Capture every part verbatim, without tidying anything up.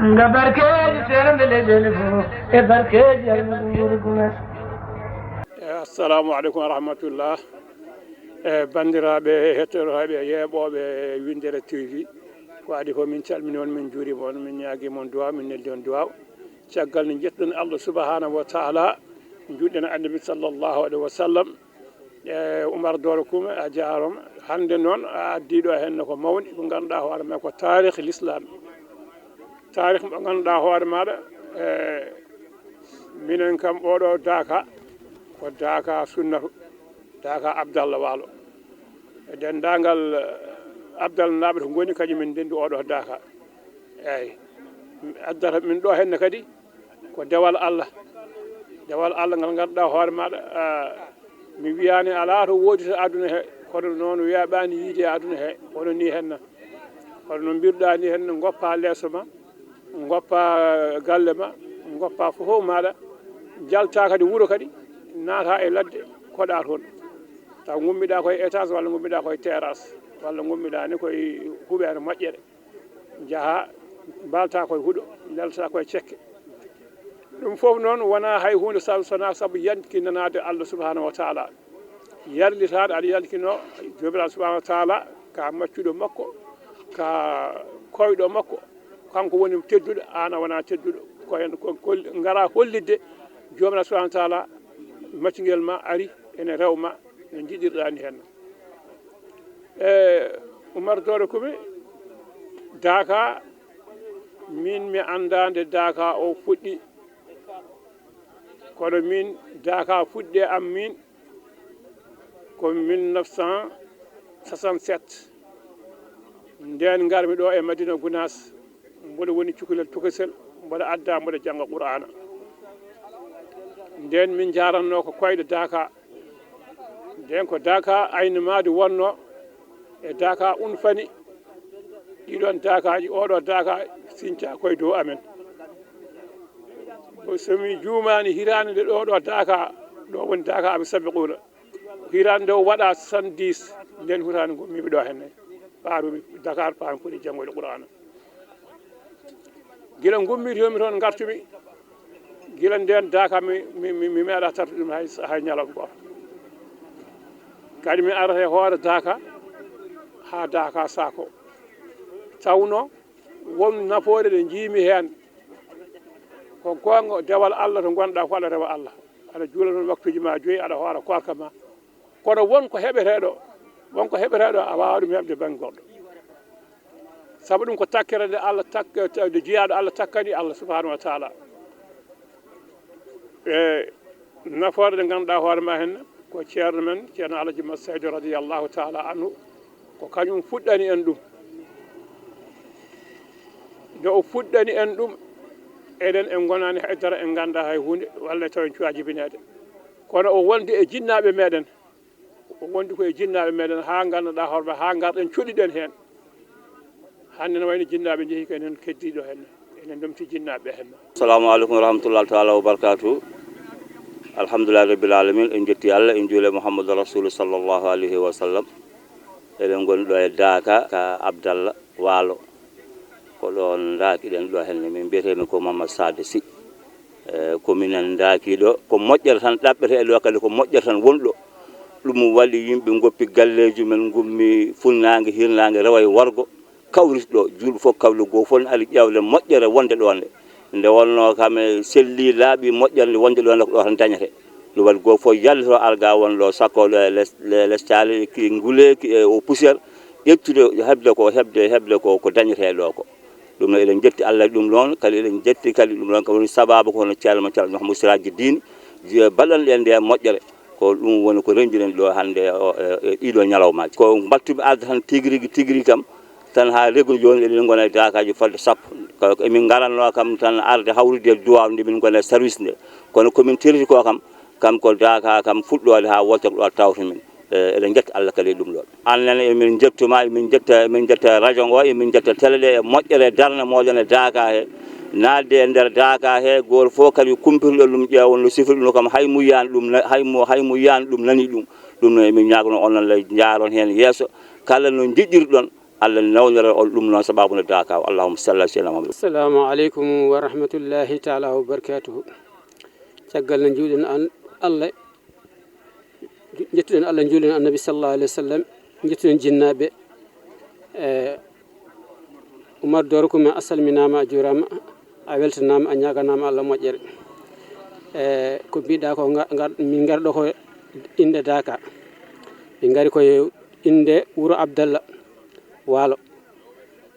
Nga barkeeji seernde leyɗeele fof e barkeeji almuɓe guure gume. E, assalamu aleykum wa rahmatullah. E, banndiraaɓe heɗotooɓe, yeeɓooɓe Winndere T V, ko adii fof, min calminii on, min njuuriima on, min ñaagii mon duwaaw, min neldi on duwaaw. Caggal nde njettuɗen Allah subhanahu wa taala, njuutɗen Annabi sallallahu alayhi wa sallam, e, Umar Dooro Kume, a jaaraama. Hannde noon, a addii ɗo heen ko mawni, ko ngannduɗaa hoore ma ko taarikh l'islam. Taarikh mo ngannduɗaa hoore maaɗa, e, minen kam, oɗo daaka, ko daaka sunnatu, daaka Abdallah Waalo. E denndaangal, e, Abdallah naaɓe to ngoni, kañum min ndenndi oɗo daaka. Eeyi. Addata min ɗo henne kadi ko dewal Allah. Dewal Allah ngal ngannduɗaa hoore maaɗa, a, mi wiyaani alaa to woodi to aduna he, kono noon weeɓaani yiide e aduna he, kono ni henna. Kono no mbiruɗaa ni henna, ngoppa leeso ma, ngoppa galle ma, ngoppa fof maaɗa, njalta kadi wuro kadi, naata e ladde, koɗa toon. Taw ngummiɗaa koye étage walla ngummiɗaa koye terrasse, walla ngummiɗaa ni koye huɓeere moƴƴere. Njaha, mbalta koye huɗo, njalta koye cekke. Ɗum fof noon wonaa hay huunde sabu, sonaa sabu yankinanaade Allah subhanahu wa taala. Yarlitaade aɗa yankinoo Joomiraaɗo subhanahu wa taala, ka maccuɗo makko, ka koyɗo makko, kanko woni tedduɗo, aan a wonaa tedduɗo. Ko en, ko, ko ngara hollitde Joomiraaɗo subhanahu wa taala, maccungel ma ari, ene rew ma, no njiɗirɗaa ni heen. E, Umar Dooro Kume, daaka, min mi anndaa nde daaka o fuɗɗi, kono min daaka fuɗɗi e am min ko mille neuf cent soixante-sept. Ndeen ngarmi ɗo e Madina Gunaas, mboɗo woni cukalel tokosel, mboɗo adda, mboɗo jannga Qur'aana. Ndeen min njaranno ko koyɗe daaka. Ndeen ko daaka Ayni Maadi wonno, e daaka Unfani. Ɗiɗon daakaaji, oɗo daaka sinca koye dow amen. Ko so mi juumaani, hiraande nde ɗo, ɗo daaka, ɗo woni daaka Abi Sabiquna. Hiraande nde o waɗa soixante-dix, ndeen hiraande ngummiimi ɗo henne. Paarumi Dakar, paami foti janngoyde Qur'aana. Gila ngummiitomi toon, ngartumi, gila ndeen daaka mi, mi, mi, mi meeɗa tarde ɗum hay, hay ñalawma gooto. Kadi mi arata e hoore daaka haa daaka saako. Tawno won nafoore nde njiimi heen. Ko goonga, dewal Allah, to ngonɗaa fof aɗa rewa Allah. Aɗa juula toon waktuuji ma joyi, aɗa hoora koorka ma. Kono won ko heɓetee ɗo, won ko heɓetee ɗo a waawaa ɗum heɓde bannge goɗɗo. Sabu ɗum ko takkere nde Allah tak-, nde jiyaaɗo Allah takkani Allah subhanahu wa taala. E nafoore nde ngannduɗaa hoore ma heen, ko ceerno men, ceerno Alaji Mat Saydu radiyallahu taala anhu, ko kañum fuɗɗani en ɗum. Nde o fuɗɗani en ɗum, eɗen en ngonaani hay dara, en nganndaa hay huunde, walla taw en cuwaa jibineede. Kono o wondi e jinnaaɓe meɗen, o wondi ko e jinnaaɓe meɗen, haa ngannduɗaa hoore ma, haa ngarɗen, cuɗiɗen heen. Hannde no wayno jinnaaɓe njehi ko enen keddii ɗo heen, enen ndomti jinnaaɓe heen. Assalamu aleykum wa rahmatullahi taala wa barakatuh. Alhamdulillahi rabbil alamin, en jetti Allah, en juule Muhammadu Rasulu sallallahu alayhi wa sallam. Eɗen ngoni ɗo e Daaka ka Abdallah Waalo. Ko ɗoon ndaakiɗen ɗo henne. Min mbiyetee-mi ko Mamad Saade Sy. E, ko minen ndaaki ɗo. Ko moƴƴere tan ɗaɓɓetee ɗo kadi, ko moƴƴere tan won ɗo. Ɗum waɗi yimɓe ngoppi galleeji men, ngummi funnaange, hirnaange, rewo e worgo. Kawriti ɗo, juulɓe fof kawri goo fof ne ari ƴeewde moƴƴere wonde ɗo nde. Nde wonnoo kam e selli laaɓi moƴƴere nde wonde ɗo nde ko ɗo tan dañetee. Ɗum waɗi goo fof yallitoo arga won ɗo, sakko ɗo e les, les, les caali ki nguleeki e o poussière, ƴettude heɓde ko, heɓde, heɓde ko, ko dañetee ɗo ko. Ɗum noon eɗen njetti Allah ɗum ɗoon, kadi eɗen njetti kadi ɗum ɗoon, ko woni sabaabu ko hono ceerno men ceerno Mouhamadou Siraji Dine, je-, baɗanɗen nde moƴƴere. Ko ɗum woni ko rendiɗen ɗo hannde o, e, e ɗiɗo ñalawmaaji. Ko mbaɗtumi arde tan tigi rigi, tigi rigi kam, tan haa reggu jooni eɗen ngona e daakaaji fodde sappo. Ko, ko emin ngaranno kam tan arde hawrude e duwaaw nde min ngona e service nde. Kono ko min teriti ko kam, kam ko daaka kam fuɗɗoode haa wonta ko ɗo tawata min. E, eɗen njetta Allah kadi e ɗum ɗo. Annen emin njettuma, emin njetta, emin njetta radio ngo, emin njetta télé ɗe e moƴƴere darnde moɗon e daaka he. Naatde e nder daaka he, gooto fof kadi kumpitoɗon ɗum, ƴeewon no sifiri ɗum kam, hay mo yiyaani ɗum na-, hay mo, hay mo yiyaani ɗum nani ɗum. Ɗum noon emin ñaagano onon le njaaron heen yeeso. Kala no njiɗirɗon Allah nawnira on ɗum noon sababu no daaka o. Allahumma salli ala sayyidina Muhammad. Assalamu aleykum wa rahmatullahi taala wa barakatuhu. Caggal no njuuɗen an Allah, njettuɗen Allah, njuuɗen Annabi sallallahu alaihi wasallam, njettuɗen jinnaaɓe. E, Umar Doro Kume, a salminaama, a juuraama, a weltanaama, a ñaaganaama Allah moƴƴere. E, ko mbiɗa ko nga-, nga-, min ngar ɗo ko innde Daaka. Min ngari ko e innde wuro Abdallah Waalo.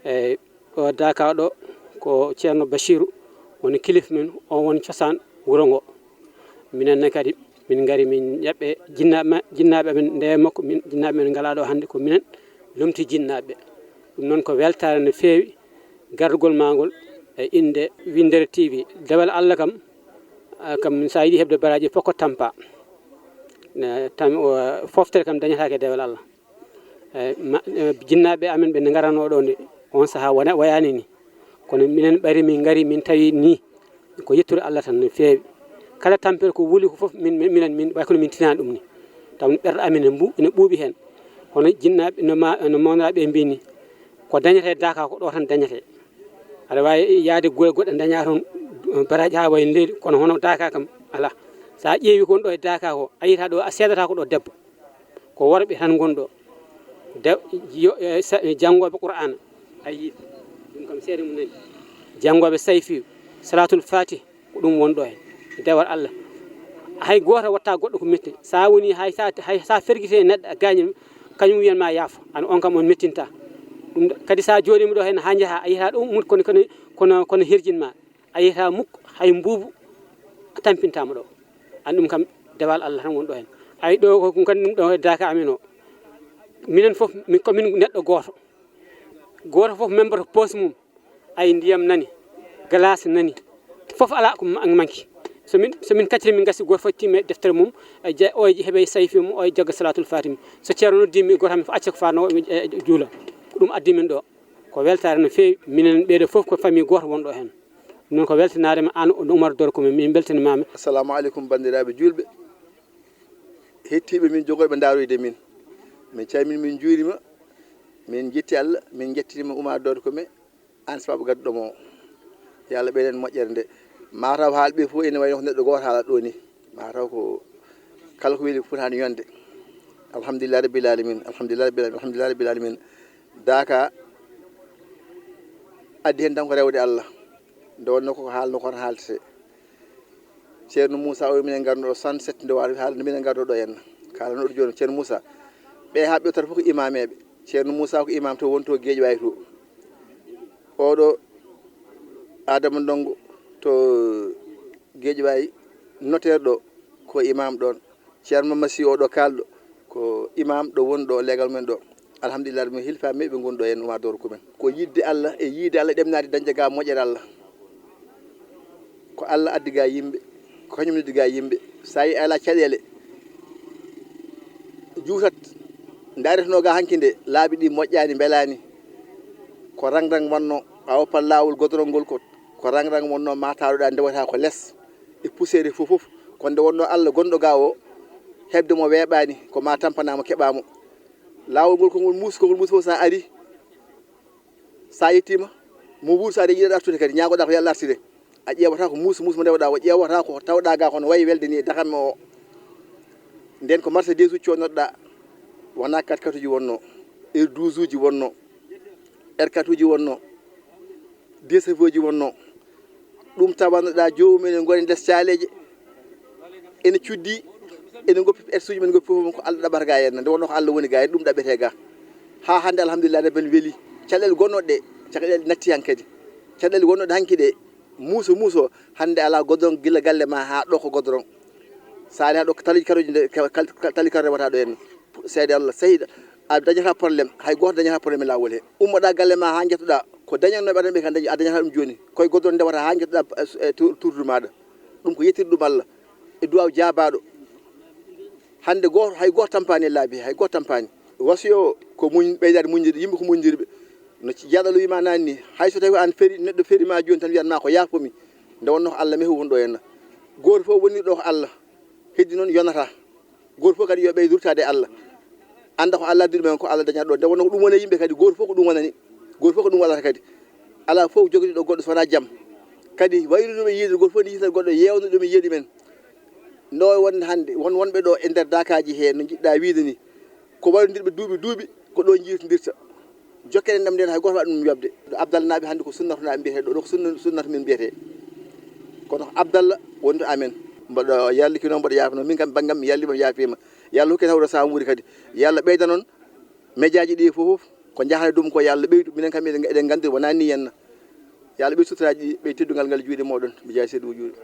E, o Daaka ɗo ko Ceerno Bachiru woni kilif men, on woni cosaan wuro ngo. Minen ne kadi min ngari min ƴaɓɓe jinnaaɓe ma-, jinnaaɓe amen nde makko, min, jinnaaɓe men ngalaa ɗo hannde, ko minen lomti jinnaaɓe. Ɗum noon ko weltaare no feewi gardugol maa ngol e innde Winndere T V. Dewal Allah kam, ah, kam so a yiɗi heɓde baraaji fof ko tampa. Ne tam-, o, foftere kam dañataake e dewal Allah. E, ma-, e, jinnaaɓe amen ɓe ngaranoo ɗo nde, on sahaa wona, wayaani ni. Kono minen ɓari min ngari, min tawi ni ko yettude Allah tan no feewi. Kala tampere ko wuli ko fof min, min, minen, min, way kono min tinaani ɗum ni. Taw ɓerɗe amen ene mbu-, ene ɓuuɓi heen. Kono jinnaaɓe no ma-, no mawniraaɓe mbii ni, ko dañetee Daaka ko ɗo tan dañetee. Aɗa waawi yahde gure goɗɗe dañaa toon baraaji haa wayi no leydi, kono hono Daaka kam alaa. So a ƴeewi kon ɗo e Daaka ko, a yiyata ɗo, a seedata ko ɗo debbo. Ko worɓe tan ngoni ɗo. De-, yo-, e, sa-, e, janngooɓe Qur'aana. A yii, ɗum kam seede mum nani. Janngooɓe Sayfi, Salaatul Faatih, ko ɗum woni ɗo heen. Dewal Allah. Hay gooto watta goɗɗo ko metti. So a woni hay sa, hay sa fergite e neɗɗo a gaañi, kañum wiyan ma yaafo. An on kam on mettinta. Ɗum ɗo, kadi sa jooɗiima ɗo heen haa njaha, a yiyata ɗum mut kono, kono, kono, kono hirjin ma. A yiyata mukko hay mbuubu a tampintaama ɗo. An ɗum kam dewal Allah tan woni ɗo heen. Ay ɗo ko ɗum kan ɗum ɗo Daaka amen o. Minen fof min ko min neɗɗo gooto. Gooto fof memboto poos mum. Ay ndiyam nani, glace nani. Fof alaa ko ma-, manki. So min, so min kacciri min ngasi gooto fof timma e deftere mum, e ja-, o e heɓe Sayfi mum, o e jagga Salaatul Faatih mum. So ceerno noddi mi gooto mi fof acca ko faatnoo, e, e, juula. Ko ɗum addi min ɗo. Ko weltaare no feewi. Minen ɓeeɗo fof ko famille gooto wonɗo heen. Ɗum noon ko weltanaade ma aan, Umar Doro Kume, min mbeltaniima ma. Assalamu aleykum, banndiraaɓe juulɓe, hettiiɓe min, jogooɓe ndaaroyde min. Min calmini, min njuurima, min njetti Allah, min njettima Umar Doro Kume, aan sababu gadduɗo mo o. Yo Allah ɓeydan moƴƴere nde. Mataw haalɓe fof ene wayno ko neɗɗo gooto haalat ɗo ni. Mataw ko kala ko weli fof haani yonde. Alhamdulillah rabbil alamin, alhamdulillah rabbil alamin, alhamdulillah rabbil alamin. Daaka addi heen tan ko rewde Allah. Nde wonno ko haalno ko hoto haaltete. Ceerno Moussa o, minen ngarno ɗo soixante-sept nde waɗi haala, minen ngarno ɗo henna. Kaalanoɗo jooni Ceerno Moussa. Ɓe haa ɓe tawata fof ko imameeɓe. Ceerno Moussa ko imam to woni to Guédiawaye to. Oɗo Adama Ndongo to Guédiawaye, notaire ɗo, ko imam ɗon. Ceerno Mamma Sy oɗo kaalɗo, ko imam ɗo woni ɗo leegal mumen ɗo. Alhamdulillah, ɗum hilfaaɓe men ɓe ngoni ɗo en Umar Doro Kumen. Ko yiɗde Allah e yiide Allah, ɗemnaade dañde ga moƴƴere Allah. Ko Allah addi ga yimɓe, ko kañum noddi ga yimɓe. So a yi ala caɗeele, juutat, ndareteno ga hanki nde, laabi ɗi moƴƴaani, mbelaani. Ko rang-rang wonno, a woppat laawol godorol ngol, ko, ko rang-rang wonno, ma taroɗa ndewata ko les. E poussière fof fof. Kono nde wonno Allah gonɗo ga o, heɓde mo weeɓaani, ko ma tampanamo, keɓamo. Laawol ngol, ko ngol muusi, ko ngol muusi fof, sa ari, sa yettima, mo wuuri, sa ari, yiɗaɗa artude kadi, ñaagoɗa ko yo Allah artire. A ƴeewata ko muusi, muusi mo ndewɗa o, ƴeewata ko tawɗa ga, kono wayi welde ni e dakam o. Nden ko Mercedes uji codnoɗa, wona quatre-quatre uji wonno, R douze uji wonno, R quatre uji wonno, D S F uji wonno. Ɗum tawanoɗa joomum ene ngoni nder caaleeje, ene cuddi, ene ngoppi P S uji men, ngoppi fof ko Allah ɗaɓɓata ga henna. Nde wonno ko Allah woni ga henna, ɗum ɗaɓɓete ga. Ha hannde, alhamdulillah, nde ben weli. Caɗeele gonnoɗe ɗe, caɗeele natti hankadi. Caɗeele gonnoɗe hanki ɗe, muuso, muuso, hannde ala godorong gila galle ma ha ɗo ko godorong. Sa ari ha ɗo ko tali karoji nde, ka-, kal-, ka-, tali karo rewata ɗo henna. Seede Allah, sehil, a dañata problème, hay gooto dañata problème e laawol he. Ummoɗa galle ma ha jettoɗa, ko dañannoɓe adan ɓe kan dañi, a dañata ɗum jooni. Koye goɗɗo ndewata ha jettoɗa, eh, tu-, tourdu maɗa. Ɗum ko yettirde ɗum Allah. E duwaw jaabaɗo. Hannde gooto, hay gooto tampani e laabi, hay gooto tampani. Wasiyo ko muñ, ɓeydade muñde, yimɓe ko muñdirɓe. No ci-, jaaɗal wima nani ni, hay so tawi ko an feri, neɗɗo feri ma jooni tan wiyat ma ko yaafomi. Nde wonno ko Allah mehu won ɗo henna. Gooto fof wonirɗo ko Allah. Heddi noon yonata. Gooto fof kadi yo ɓeydo ruttaade e Allah. Annda ko Allah addi ɗumen, ko Allah dañata ɗo. Nde wonno ko ɗum woni yimɓe kadi, gooto fof ko ɗum wonani. Gooto fof ko ɗum waɗata kadi. Alaa fof jogiiɗo goɗɗo so wonaa jam. Kadi waylude ɗum e yiide, gooto fof ne yiita goɗɗo, yeewna ɗum e yiide men. No wonde hannde, won wonɓe ɗo e nder daakaaji he, no njiɗɗaa wiide ni, ko wallondirɓe duuɓi duuɓi, ko ɗo njiitondirta. Jokkere ndam nden hay gooto waɗa ɗum yoɓde. Abdallah naaɓe hannde ko sunnatonaaɓe mbiyetee ɗo, ɗo ko sunna, sunnata min mbiyetee. Kono Abdallah woni to amen. Mboɗo yalliki noon, mboɗo yaafno. Min kam banngam mi yalli, mi yaafiima. Yo Allah hokku en hawra samuuri kadi. Yo Allah ɓeyda noon médiaji ɗi fof ko njahata ɗum ko yo Allah ɓeydu. Minen kam eɗen, eɗen nganndi wonaa ni henna. Yo Allah ɓeydu suturaaji ɗi, ɓeydu teddungal ngal juuɗe mooɗon. Mi jaay seeɗa juuɗe.